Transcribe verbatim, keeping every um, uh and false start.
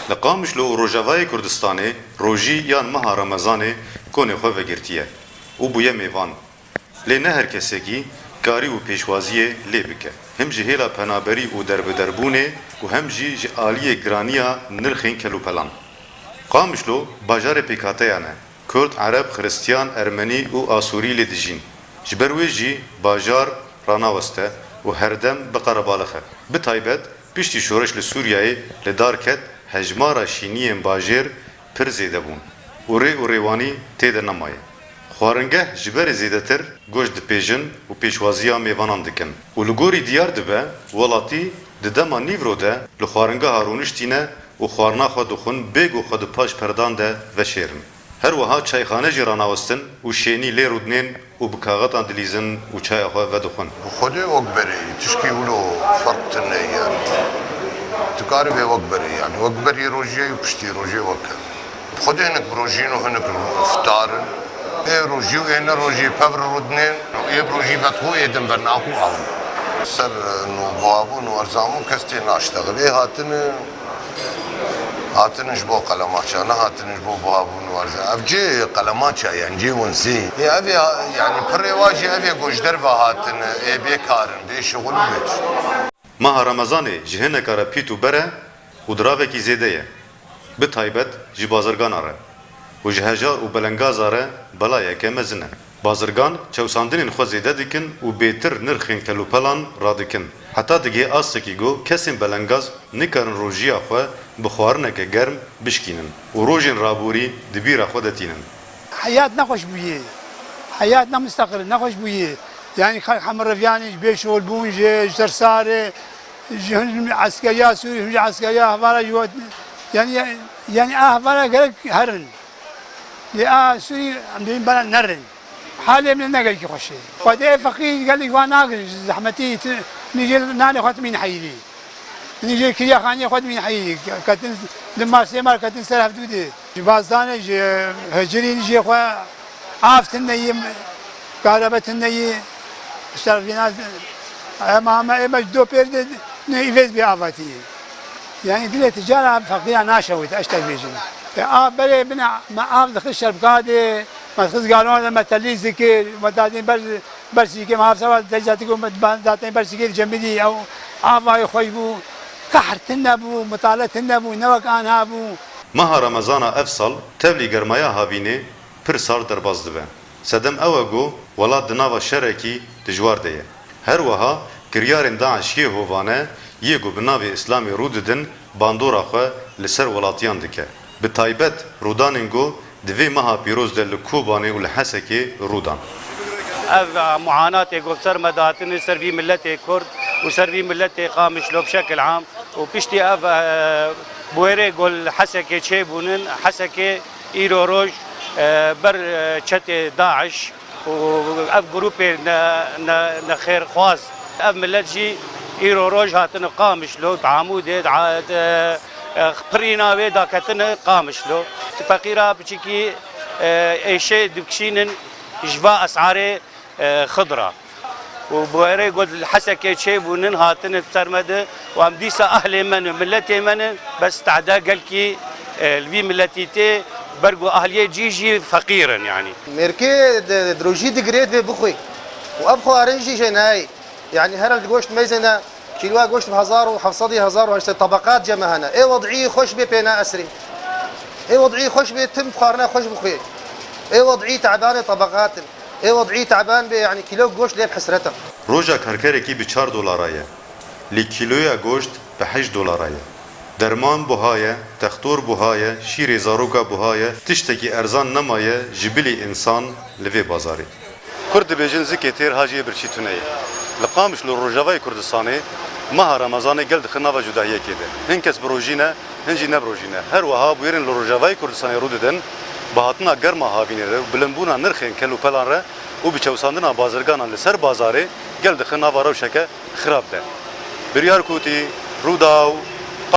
Li Qamişlo û Rojavayê Kurdistanê rojî yan meha Remezanê konê xwe vegirtiye û bûye mêvan. Lê ne her kesekî karî û pêşwaziyê lê bike. Him ji hêla penaberî û derbiderbûnê û hem jî ji aliyê giraniya nirxên kelûpelan. Qamişlo bajarê pêkhateyan e. Kurd, Ereb, Xiristiyan, Ermenî û Asûrî lê dijîn. Ji ber wê jî bajar ranaweste û herdem bi qerebalix e. Bi taybet piştî şoreş li Sûriyeyê li dar ket, hejmara şîniyên bajêr pir zêde bûn û rê û rêwanî tê de nemaye. Xwaringeh ji berê zêdetir goşt dipêjin û pêşwaziya mêvanan dikin. Û li gorî diyar dibe, welatî di dema nîvro de li xwaringeha rûniştî ne û xwarina xwe dixwin, bê ku xwe di paş perdan de veşêrin. Her wiha çayxane jî ranawestin û şênî lê rûdinên û bi kaxetan dilîzin û çaya xwe vedixwin. Bi Xwedê wek berê yî, tişkî wilo ferq tune ye yani. Tu karî bê wek berê yani. Wek berî rojê û piştî rojê wek e. Bi Xwedê hinek bi rojîn û hinek iftar in. Ê rojî û ê ne rojî pev re rûdinên û ê bi rojî vedixwin û ê din venaxwin û awin. Ser, e, no buhabûn û erzanbûn kes tê naştexil. Ê hatine Hatinin ji bo qelemaça, nehatinin ji bo buhabûn û erze. Ev cê qelemaça ye, cê winzî. Ê ev ê, yanî pirê wa jî ev ê ku ji derve hatine, ê bêkar in, bê şixul û bê tişt. Meha Remezanê ji hineka re pît û ber e û diravekî zêde ye. Bi taybet ji bazirgana re. Û ji hejar û belengaza re belayeke mezin e. Bazirgan çewsandinên xwe zêde dikin û bêtir nirxên kelûpelan radikin. Heta digihê astekî ku kesên belengaz nikarin rojiya xwe bi xwarineke germ bişkînin û rojên raborî di bîra xwe de tînin. Heyat nexweş bûye. Heyat ne mustaqil, nexweş bûye. Yanî xelk hemû reviyanê ji bêşolbûn, ji, ji ser sarê, ji hin eskeriya Sûrî, hin ji eskeriya hevara ji we, yanî, yanî a hevara gerek herin. Lê a Sûrî em dibên bela nerin. Halê min ne gelkî xweş e. Xwedê feqîr gelek van nagir, ji zehmetî tu nîjê nanê xwe dimîn heyirî. Nîjê kiriya xaniyê xwe dimîn heyirî. Ketin di mar sê mar ketin ser hevdû de. Ji bazdanê ji hicirî nîjê xwe av tune yî, karebe tune yî. Şervîna ema me ême ji do pêr de ne îvêz bê avatî. Yanî dilê ticara feqîra naşewit, eştek bêjin. E, a berê bine me av dixist şerbika de, me dixist galon de me telîz dikir, me dadên ber, ber sîkê me av seba teczatik û me datên ber sîkê cemidî ew avayê xweş bû. Kahr tune bû, mitale tune bû, ne wek anha bû. Meha Remezana ev sal tevlî germaya havînê pir sar derbas dibe. Sedem ew e ku welat di nava şerekî dijwar de ye. Her wiha kiryarên DAIŞ yê hovane yê ku bi navê Îslamê rû didin bandora xwe li ser welatiyan dike. Bi taybet rûdanên ku di vê meha pîroz de li Kobanê û li Hesekê rû dan. Ev muanatê ku ser me dihatine ser vî miletê Kurd û ser vî miletê Qamişlo bi şekil am û piştî ev, e, buêrê ku li Hesekê çêbûnin, Hesekê îro roj, e, ber, e, çetê DAIŞ û ev grûpê ne, ne, nexêrxwaz. Ev milet jî îro roj hatine Qamişlo, Amûdê, e, e, pirîna wê daketine Qamişlo. Feqîra piçikî, e, êşê dikişînin ji va esarê, e, xidra. Û bi wê re got, li Hesekê çêbûnin, hatine ser me de û em dîsa ahlê me ne, miletê me ne, bes tehda gelkî, e, li vî miletî tê, ber ku ahliyê cî jî feqîr in, yanî. Mêrkê di, di rojî digirê divê bixwî. Û ev xwarin jî jê nayê. Yanî here li goşt meyzê ne, kîloya goşt bi hezar û heft sed, hezar û heşt sed tebeqat cem hene. Ê wedî xweş bê pê ne esrî. Ê wedî xweş bê tim xwarine xweş bixwî. Ê wedî tebanê tebeqat in. Ê wedî teban bê, yanî kîlo goşt lê bi hesret e. Roja karkerekî bi çar dolara ye. Lê kîloya goşt bi heşt dolara ye. Derman buha ye, textor buha ye, şîrê zaroka buha ye, tiştekî erzan nemaye ji bilî însan li vê bazarê. Kurd dibêjin zikê têr ha jê birçî tune ye. Li Qamişlo Rojavayê Kurdistanê meha Remezanê gel dixin nava cudahiyekê de. Hin kes bi rojî ne, hin jî ne bi rojî ne. Her wiha bûyerên li Rojavayê Kurdistanê rû didin, bi hatina germa havînê re û bilindbûna nirxên kel û pelan re û bi çewsandina bazirganan li ser bazarê gel dixin nava rewşeke xirab de. Biryar Kûtî, Rûdaw,